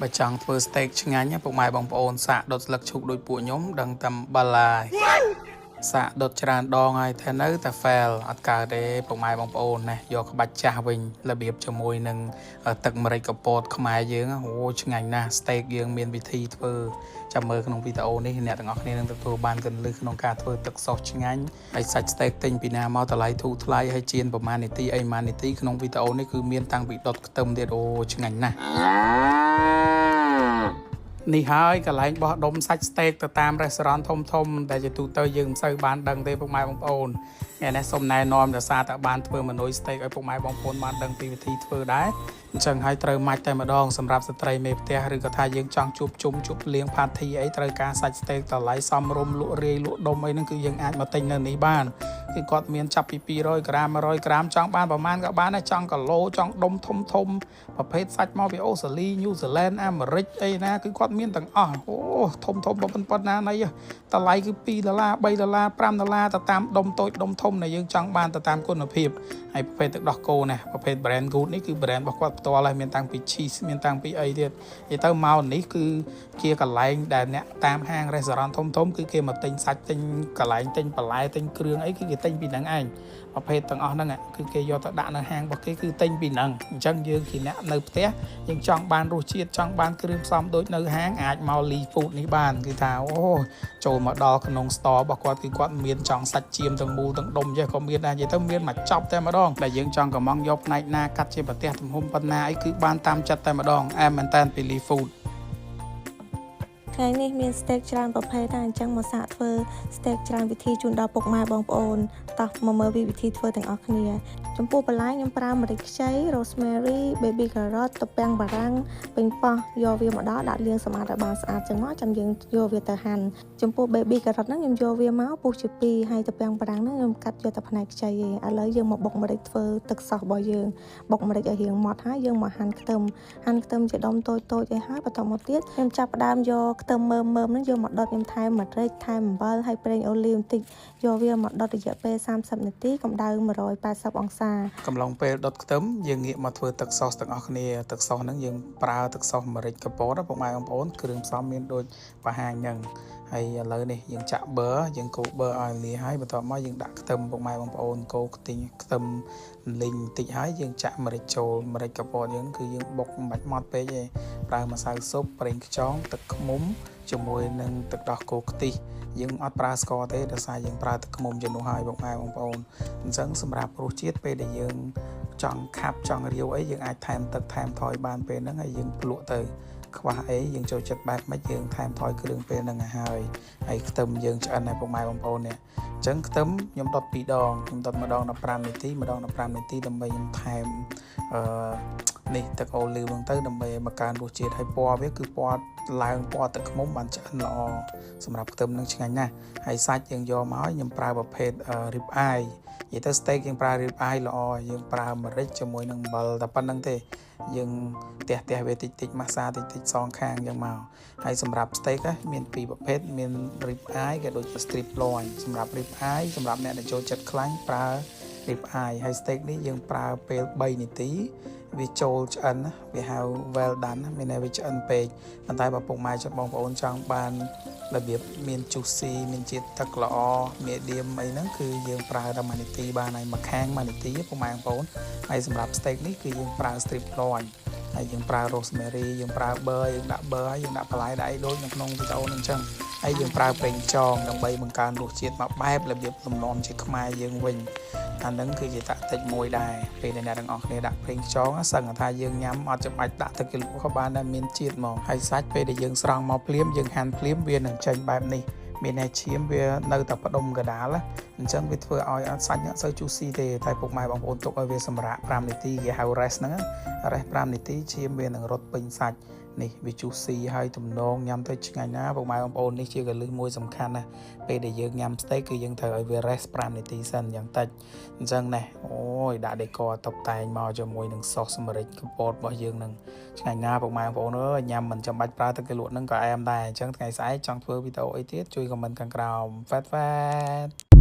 បើចង់ធ្វើ steak ឆ្ងាញ់ណាពុកម៉ែបងប្អូនសាកដុតស្លឹកឈូកដូចពួកខ្ញុំដឹងតែអំបិលហើយសាកដុតច្រើនដងហើយតែនៅតែ fail អត់កើតទេពុកម៉ែបងប្អូនណាយកក្បាច់ចាស់វិញរបៀបជាមួយនឹងទឹកម្រេចកពតខ្មែរយើងអូឆ្ងាញ់ណាស់ steak យើងមានវិធីធ្វើចាំមើលក្នុងវីដេអូនេះអ្នកទាំងអស់គ្នានឹងទទួលបានគន្លឹះក្នុងការធ្វើទឹកសុសឆ្ងាញ់ហើយសាច់ steak ទិញពីណាមកតម្លៃធូរថ្លៃហើយចៀនប្រហែលនាទីអីប្រហែលនាទីក្នុងវីដេអូនេះគឺមានតាំងពីដុតខ្ទឹមទៀតអូឆ្ងាញ់ណាស់ នេះហើយកន្លែងបោះដុំសាច់ steak ទៅតាមរេស្តូរ៉ង់ធំធំដែលជាទូទៅយើងមិនសូវបានដឹងទេពុកម៉ែបងប្អូនថ្ងៃនេះសូមណែនាំដោយសារតែបានធ្វើម៉នុយ steak ឲ្យពុកម៉ែបងប្អូនបានដឹងពីវិធីធ្វើដែរអញ្ចឹងហើយត្រូវម៉ាច់តែម្ដងសម្រាប់ស្ត្រីមេផ្ទះឬក៏ថាយើងចង់ជួបជុំជួបលៀង party អីត្រូវការសាច់ steak តម្លៃសមរម្យលក់រាយលក់ដុំអីហ្នឹងគឺយើងអាចមកទិញនៅនេះបានគឺគាត់មានចាប់ពី200ក្រាម100ក្រាមចង់បានប្រហែលក៏បានដែរចង់គីឡូចង់ដុំធំធំប្រភេទសាច់មកពីអូស្ត្រាលីញូហ្សេឡង់អាមេរិកអីណាគឺគាត់មានទាំងអស់អូធំធំប៉ុណ្ប៉ុណ្ណាណីតម្លៃគឺ2ដុល្លារ3ដុល្លារ5ដុល្លារទៅតាមដុំតូចដុំធំដែលយើងចង់បានទៅតាមគុណភាពហើយប្រភេទទឹកដោះគោណាប្រភេទ brand good នេះគឺ brand របស់គាត់ផ្ទាល់ហើយមានតាំងពី cheese មានតាំងពីអីទៀតនិយាយទៅមកនេះគឺជាកន្លែងដែលអ្នកតាមហាង restaurant ធំធំគឺគេមកទិញសាច់ទិញកន្លែងទិញបន្លែទិញគ្រឿងអីគឺគេទិញពីហ្នឹងឯងប្រភេទទាំងអស់ហ្នឹងគឺគេយកទៅដាក់នៅហាងរបស់គេគឺទិញពីហ្នឹងអញ្ចឹងយើងជាអ្នកនៅផ្ទះយើងចង់បានរសជាតិចង់បានគ្រឿងផ្សំដូចនៅហាងអាចមក Lee Food នេះបានគឺថាអូចូលមកដល់ក្នុង store របស់គាត់គឺគាត់មានចង់សាច់ចៀមទាំងមូលទាំងដុំចេះក៏មានដែរនិយាយទៅមានមកចប់តែម្ដងដែលយើងចង់កំងយកផ្នែកណាកាត់ជាប្រទេសទំហំប៉ុណ្ណាអីគឺបានតាមចិត្តតែម្ដងអែមមែនតើពី Lee Food។ ថ្ងៃនេះមាន steak ច្រើនប្រភេទដែរអញ្ចឹងមកសាកធ្វើ steak ច្រើនវិធីជូនដល់ពុកម៉ែបងប្អូនតោះមកមើលវិធីធ្វើទាំងអស់គ្នាចំពោះបន្លែខ្ញុំប្រើម្រេចខ្ចី rosemary baby carrot ទំពាំងបារាំងប៉េងប៉ោះយកវាមកដល់ដាក់លាងសម្អាតឲ្យបានស្អាតចឹងមកចាំយើងយកវាទៅហាន់ចំពោះ baby carrot ហ្នឹងខ្ញុំយកវាមកពុះជាពីរហើយទំពាំងបារាំងហ្នឹងខ្ញុំកាត់យកតែផ្នែកខ្ចីឯងឥឡូវយើងមកបុកម្រេចធ្វើទឹកសោសរបស់យើងបុកម្រេចឲ្យរៀងម៉ត់ហើយយើងមកហាន់ខ្ទឹមហាន់ខ្ទឹមជាដុំតូចតូចឲ្យហើយបន្តមកទៀតខ្ញុំចាប់ផ្ដើមយកខ្ទឹមមើមមើមហ្នឹងយកមកដុតខ្ញុំថែមម្រេចថែមអំបិលហើយប្រេងអូលីវបន្តិចយកវាមកដុតរយៈពេល30នាទីកម្ដៅ180អង្សា កំឡុងពេលដុតខ្ទឹមយើងងាកមកធ្វើទឹកសោសទាំងអស់គ្នាទឹកសោសហ្នឹងយើងប្រើទឹកសោសម្រេចកពតណាពុកម៉ែបងប្អូនគ្រឿងផ្សំមានដូចបង្ហាញហ្នឹងហើយឥឡូវនេះយើងចាក់ប៊ឺយើងកូរប៊ឺឲ្យលាហើយបន្ទាប់មកយើងដាក់ខ្ទឹមពុកម៉ែបងប្អូនកូរខ្ទិញខ្ទឹមលីងបន្តិចហើយយើងចាក់ម្រេចចូលម្រេចកពតយើងគឺយើងបុកមិនបាច់ម៉ត់ពេកទេប្រើម្សៅស៊ុបប្រេងខ្យងទឹកឃ្មុំជាមួយនឹងទឹកដោះគោខ្ទិះយើងអត់ប្រើស្ករទេដោយសារយើងប្រើទឹកឃ្មុំជំនួសហើយពុកម៉ែបងប្អូនអញ្ចឹងសម្រាប់រសជាតិពេលដែលយើងចង់ខាប់ចង់រាវអីយើងអាចថែមទឹកថែមថយបានពេលហ្នឹងហើយយើងភ្លក់ទៅខ្វះអីយើងចូលចិត្តបែបម៉េចយើងថែមថយគ្រឿងពេលហ្នឹងឲ្យហើយហើយខ្ទឹមយើងឆ្អិនហើយពុកម៉ែបងប្អូននេះអញ្ចឹងខ្ទឹមខ្ញុំដុតពីរដងខ្ញុំដុតម្ដង15នាទីម្ដង15នាទីដើម្បីខ្ញុំថែមអឺនេះទឹកអូលីវហ្នឹងទៅដើម្បីឲ្យបង្កើនរសជាតិហើយពណ៌វាគឺពណ៌ឡើងពណ៌ទឹកឃ្មុំបានឆ្អិនល្អសម្រាប់ខ្ទឹមនឹងឆ្ងាញ់ណាស់ហើយសាច់យើងយកមកខ្ញុំប្រើប្រភេទ rib eye និយាយទៅ steak យើងប្រើ rib eye ល្អយើងប្រើម្រេចជាមួយនឹងអំបិលតែប៉ុណ្្នឹងទេយើងទះទះវាតិចតិចម៉ាស្សាតិចតិចសងខាងអញ្ចឹងមកហើយសម្រាប់ steak មានពីរប្រភេទមាន rib eye ក៏ដូចជា strip loin សម្រាប់ rib eye សម្រាប់អ្នកដែលចូលចិត្តខ្លាញ់ប្រើ rib eye ហើយ steak នេះយើងប្រើពេល3នាទីវាចូលឆ្អិនណាវាហៅ well done ណាមានន័យវាឆ្អិនពេកប៉ុន្តែបើពុកម៉ែចិត្តបងប្អូនចង់បានរបៀបមាន juicy មានជាតិទឹកល្អ medium អីហ្នឹងគឺយើងប្រើតែ1នាទីបានហើយមួយខាង1នាទីពុកម៉ែបងប្អូនហើយសម្រាប់ steak នេះគឺយើងប្រើ strip loin ហើយយើងប្រើ rosemary យើងប្រើ ប៊ឺ យើងដាក់ ប៊ឺ ហើយយើងដាក់បន្លែដាក់អីដូចនៅក្នុងវីដេអូហ្នឹងអញ្ចឹងហើយយើងប្រើប្រេងខ្យងដើម្បីបង្កើនរសជាតិមកបែបរបៀបលំនាំជាខ្មែរយើងវិញអាហ្នឹងគឺជាតាក់ទិចមួយដែរពេលដែលអ្នកទាំងអស់គ្នាដាក់ប្រេងខ្យងសឹងថាយើងញ៉ាំអត់ចាំបាច់ដាក់ទឹកជ្រលក់ក៏បានដែរមានជាតិហ្មងហើយសាច់ពេលដែលយើងស្រង់មកភ្លាមយើងហាន់ភ្លាមវានឹងចេញបែបនេះមានតែឈាមវានៅតែផ្ដុំកដាលអញ្ចឹងវាធ្វើឲ្យអត់សាច់អត់សូវ juicy ទេតែពុកម៉ែបងប្អូនទុកឲ្យវាសម្រាក5នាទីគេហៅ rest ហ្នឹង rest 5នាទីឈាមវានឹងរត់ពេញសាច់នេះវា juicy ហើយទំនងញ៉ាំទៅឆ្ងាញ់ណាស់ពុកម៉ែបងប្អូននេះជាកលឹះមួយសំខាន់ណាស់ពេលដែលយើងញ៉ាំ steak គឺយើងត្រូវឲ្យវា rest 5នាទីសិនយ៉ាងតិចអញ្ចឹងណែអូយដាក់ decor តុបតែងមកជាមួយនឹងសសម្រេចកពតរបស់យើងនឹងឆ្ងាញ់ណាស់ពុកម៉ែបងប្អូនអើយញ៉ាំមិនចាំបាច់ប្រើទឹកជ្រលក់នឹងក៏អែមដែរអញ្ចឹងថ្ងៃស្អែកចង់ធ្វើវីដេអូអីទៀតជួយ comment ខាងក្រោមហ្វេតហ្វេត។